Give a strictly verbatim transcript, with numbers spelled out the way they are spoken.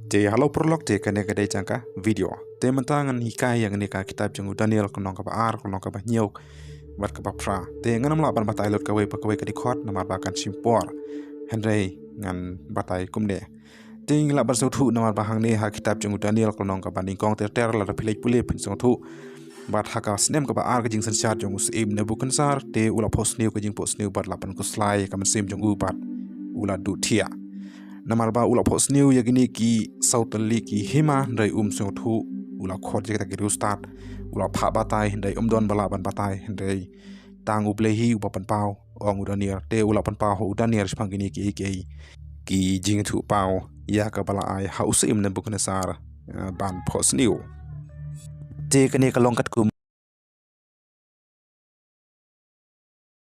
Te hello paralok, te kane ka dei jong ka video. Te mynta ngan hikai ïa kane ka kitab jong u Daniel, ka lynnong kaba ar, ka lynnong kaba hynñiew bad kaba phra. Te ngan ym lah ban batai lut kawei pa kawei ka dkhot namar ba kan shim por. Hynrei ngan batai kumne. Te ngi lah ban sngewthuh namar ba hangne ha kitab jong u Daniel, ka lynnong kaba nyngkong ter ter, lada phi leit pule phin sngewthuh. Bad ha ka snem kaba ar ka jingsynshar jong u syiem Nebukhadnezzar, te u la phohsniew ka jingphohsniew bad la pynkhuslai ka mynsiem jong u bad u la duh thiah. Namar ba u la phohsniew ïa kine ki saw tylli ki hima, hynrei um sngewthuh. U la khot ïa kita ki riewstad, u la phah batai, hynrei um don ba lah ban batai, hynrei tang U Blei hi uba pynpaw, ong u Daniel. Te u la pynpaw ha u Daniel shaphang kine kiei kiei ki jingïathuhpaw ïa kaba la ai ha u syiem Nebukhadnezzar, eh, ban phohsniew. Te kane ka long katkum